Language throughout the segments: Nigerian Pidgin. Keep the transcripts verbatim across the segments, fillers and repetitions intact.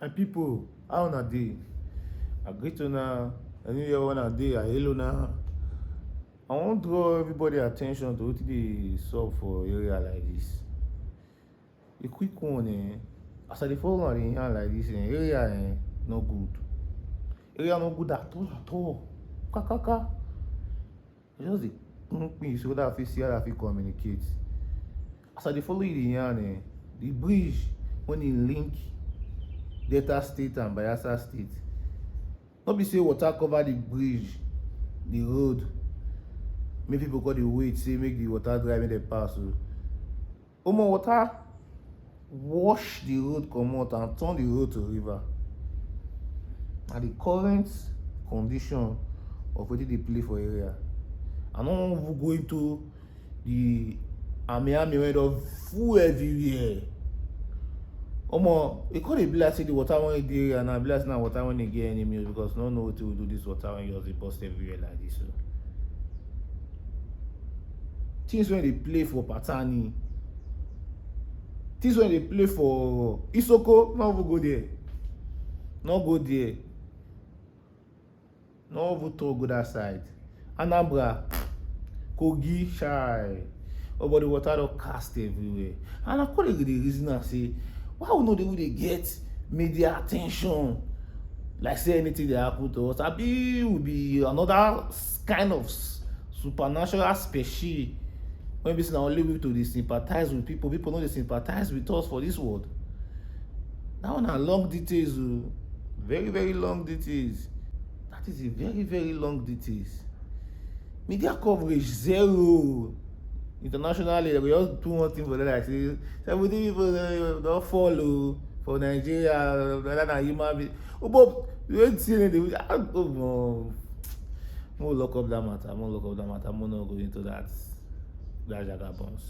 My people, how una dey? I greet una anywhere una dey. I hail una. I wan draw everybody attention to wetin dey sup for area like this. A quick one, eh? As I dey follow una dey yarn like this, eh, area, eh, no good. Area no good at all, at all. Kakaka. I just dey think me so that I fit see how I fit communicate. As I dey follow you dey yarn, eh, the bridge when e link Delta State and Bayelsa State, no be say water cover the bridge, the road, make people come dey wait say make the water dry, make dem pass o. Omo, water wash the road comot and turn the road to river. Na the current condition of wetin dey play for area. I no wan even go into the army army wey don full everywhere. Omo, e come dey be like say the water wey dey area now be like say na water wey dey get enemy o, because no know wetin we do this water wey just dey burst everywhere like this o. Things wey dey play for Patani, things wey dey play for Isoko, no even go there. No go there. No even talk go that side. Anambra, Kogi, shy. Oh, but the water don cast everywhere. And I come dey reason am say, why we no dey even dey get media attention? Like say anything dey happen to us. Abi we be another s- kind of s- supernatural species? When be say na only we to dey sympathize with people, people no dey sympathize with us for this world. That one na long details o. Very, very long details. That is a very, very long details. Media coverage zero. Internationally, we just do one thing for them like say seventy people don fall o for Nigeria, whether na human being. Oh, but wetin dey, ah, oh, no. Mo lock up that matter. Mo lock up that matter. Mo no go into that that jagabons.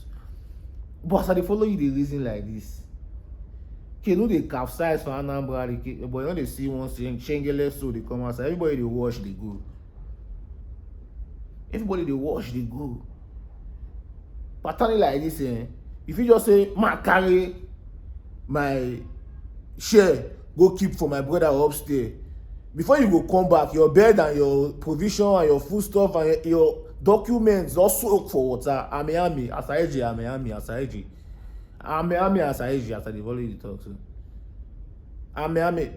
But as I dey follow you dey reason like this, canoe dey capsize for Anambra, but you no dey see one shengele soul dey come outside. Everybody dey watch dey go. Everybody dey watch dey go. Patani like this, eh? If you just say, "Ma, carry my share, go keep for my brother upstairs." Before you go come back, your bed and your provision and your foodstuff and your documents don soak for water. Ame ame, Asaeje, ame ame, Asaeje. Ame ame, Asaeje, as I dey follow you dey talk so. Ame ame.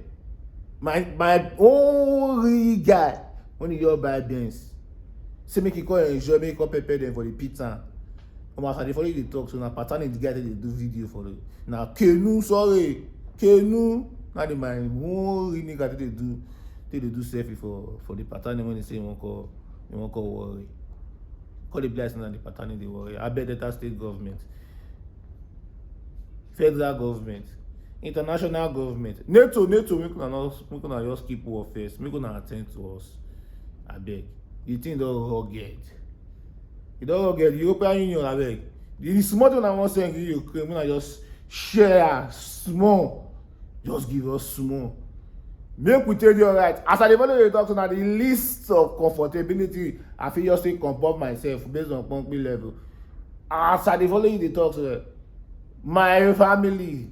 My my only guy when he just buy Benz, say make he come enjoy, make he come pepper them for the pit town. Omo, as I dey follow you dey talk so, na Patani the guy take dey do video for the, na canoe, sorry, canoe. Na the my only nigga take dey do, take dey do selfie for for the Patani when he say he wan call, he wan call worry. Call the place na the Patani dey worry. Abeg, Delta State government, federal government, international government, NATO, NATO, make una no, make una just keep war first. Make una attend to us. Abeg, the thing don rugged. E don rugged. European Union, abeg. The, the small thing I wan send give Ukraine, make una just share small. Just give us small. Make we take the alright. As I dey follow you dey talk, so na the list of comfortability I fit just take comport myself based on Pompi level. As I dey follow you dey talk, so my family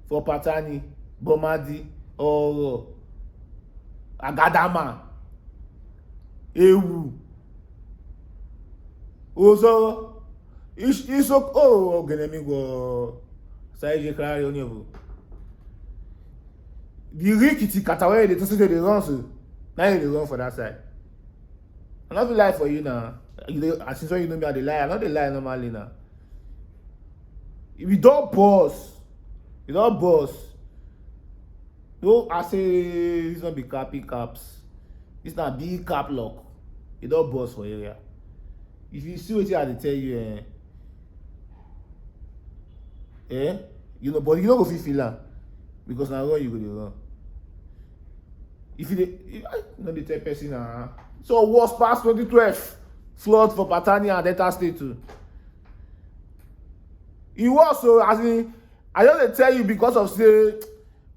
for Patani, Bomadi, Oro, Agadama, Ewu, Ozoro, Is- Isoko, oh, Ogenemi go, Saiji Kari Onyevu. The Rikiti Katawe, they just say they run so. Now they run for that side. I no fit lie for you now. You dey, as since when you know me, I dey lie. I no dey lie normally now. If you don boss, you don boss. No, I say this no be cappy caps. This na big cap lock. You don boss for area. If you see wetin I dey tell you, eh, eh, you know, but you no go fit feel am because na run you go dey run. If you dey, you, I no dey tell person na. So worse pass twenty twelve flood for Patani and Delta State too. E worse o, as in, I just dey tell you because of say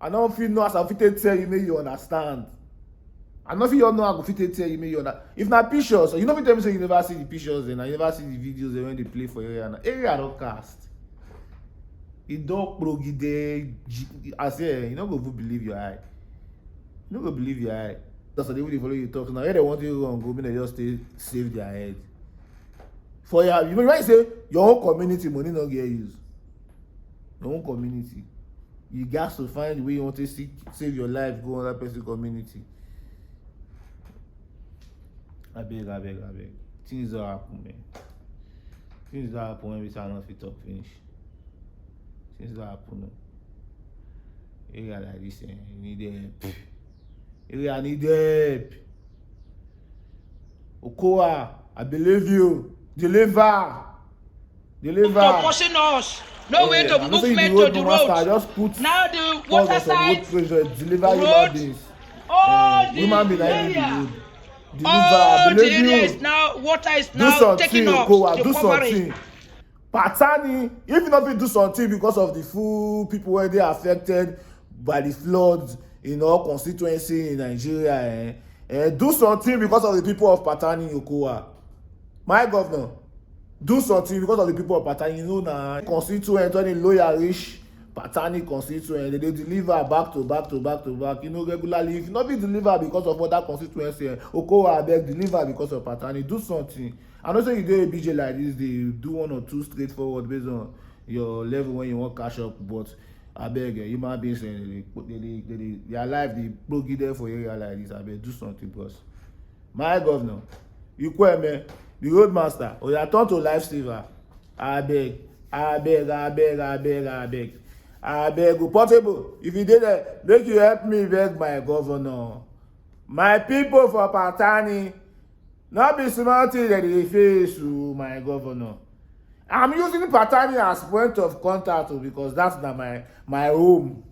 I no fit know as I fit take tell you make you understand. I no fit know how I go fit take tell you make you understand. If na pictures, you no fit tell me say you never see the pictures, then you never see the videos dem wey dey play for area. Na area don cast. E don kpogide. I say, eh, you no go even believe your eye. You no go believe your eye. That's why they even dey follow you talk now. Here they want you wrong, go make they just stay save their head. For your, you mean say your own community money no get use. Your own community. You got to find the way you want to seek, save your life, go another person community. Abeg, abeg, abeg. Things don happen, man. Things don happen when we say I no fit talk finish. Things don happen o. Area like this, eh, you need help. Area need help. Okowa, I believe you. Deliver. Deliver. To pushing us. No way to movement to the road. Now the water side, deliver human beings. All the human being, I need the road. Deliver. All the area is now, water is now taking up the coverage. Patani, if you no fit do something because of the full people wey dey affected by the floods in all constituency in Nigeria, eh, eh, do something because of the people of Patani, Okowa. My governor, do something because of the people of Patani. You know na constituent wey dey loyal reach Patani constituent, they dey deliver back to back to back to back, you know, regularly. If you no fit deliver because of other constituency, eh, Okowa, abeg, deliver because of Patani. Do something. I know say you dey a B J like this, dey do one or two straightforward based on your level when you wan catch up, but abeg, eh, human beings, eh, they, they, they, they, their life dey kpogide for area like this. Abeg, do something, bros. My governor, Ikweme, the road master, oya turn to life saver. Abeg, abeg, abeg, abeg, abeg. Abeg, o, Portable, if you dey there, make you help me beg my governor. My people for Patani, no be small thing dem dey face o, my governor. I'm using Patani as point of contact o, because that's na my, my home.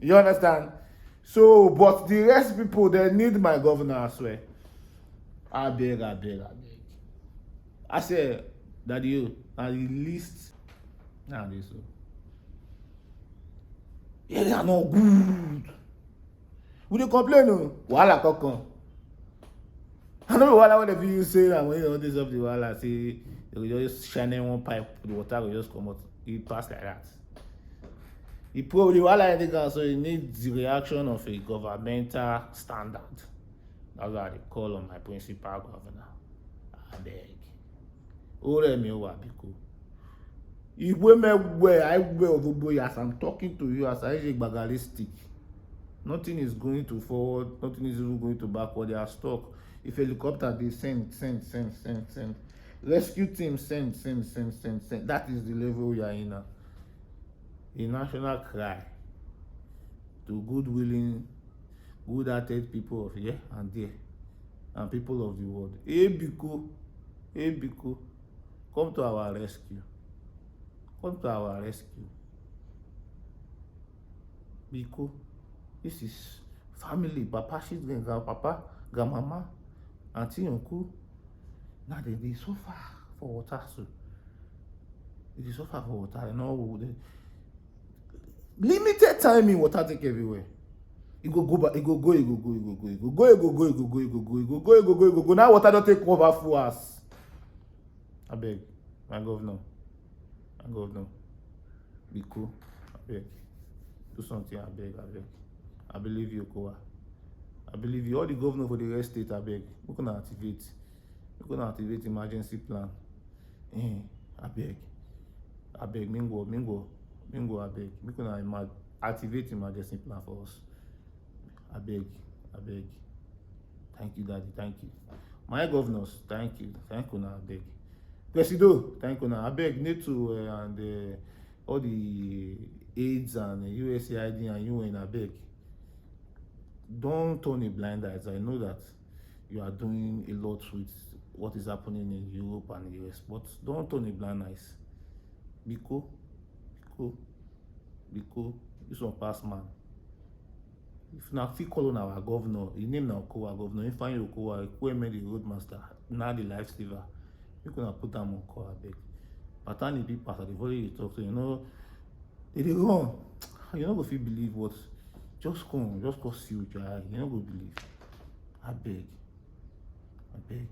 You understand? So, but the rest people, they need my governor as well. Abeg, abeg, abeg. I say, Daddy, you na the least. Na this so. Area no good. We dey complain o. Wahala come come. I no know wahala wey dem fit use say na when you don dey solve the wahala, say they go just shine one pipe, the water go just comot. E pass like that. The pro-, the wahala in the ground, so e need the reaction of a governmental standard. That's why I dey call on my principal governor. Abeg. Oremi Owabiko. Igwe me where I wear Ovoboy as I'm talking to you as I say gbagalistic. Nothing is going to forward, nothing is even going to backward. They are stuck. If helicopter, they send, send, send, send, send. Rescue team, send, send, send, send, send. That is the level we are in now. A national cry to good willing, good hearted people of here and there, and people of the world. Ebiko, Ebiko, come to our rescue. Come to our rescue. Biko, this is family, papa, shit, grandpapa, grandmama, auntie, uncle. Now they, they suffer for water, so they suffer for water. You know, they, limited time in water take everywhere. E go go back, e go go, e go go, e go go, e go go, e go go, e go go, e go go, e go go, e go go, e go go. Now water don take cover full house. Abeg, my governor, my governor, Biko, abeg, do something, abeg, abeg. I believe you, Okowa. I believe you. All the governor for the rest state, abeg, make una activate, make una activate emergency plan. Eh, abeg, abeg, Mingo, Mingo, Mingo, abeg, make una emer-, activate emergency plan for us. Abeg, abeg. Thank you, Daddy. Thank you. My governors, thank you. Thank una, abeg. Presido, thank una. Abeg, NATO, uh, and, uh, all the aids and, uh, U S A I D and U N, abeg. Don't turn a blind eye. I know that you are doing a lot with what is happening in Europe and the U S, but don't turn a blind eye. Biko, Biko, Biko, this one pass man. If una fit call on our governor, his name na Okowa, Governor Ifeanyi Okowa, Ekwueme the roadmaster, na the life saver. Make una put am on call, abeg. Patani people, as I dey follow you talk, so you know, they dey run. You no go fit believe what. Just come, just come see with your eye. You no go believe. Abeg, abeg.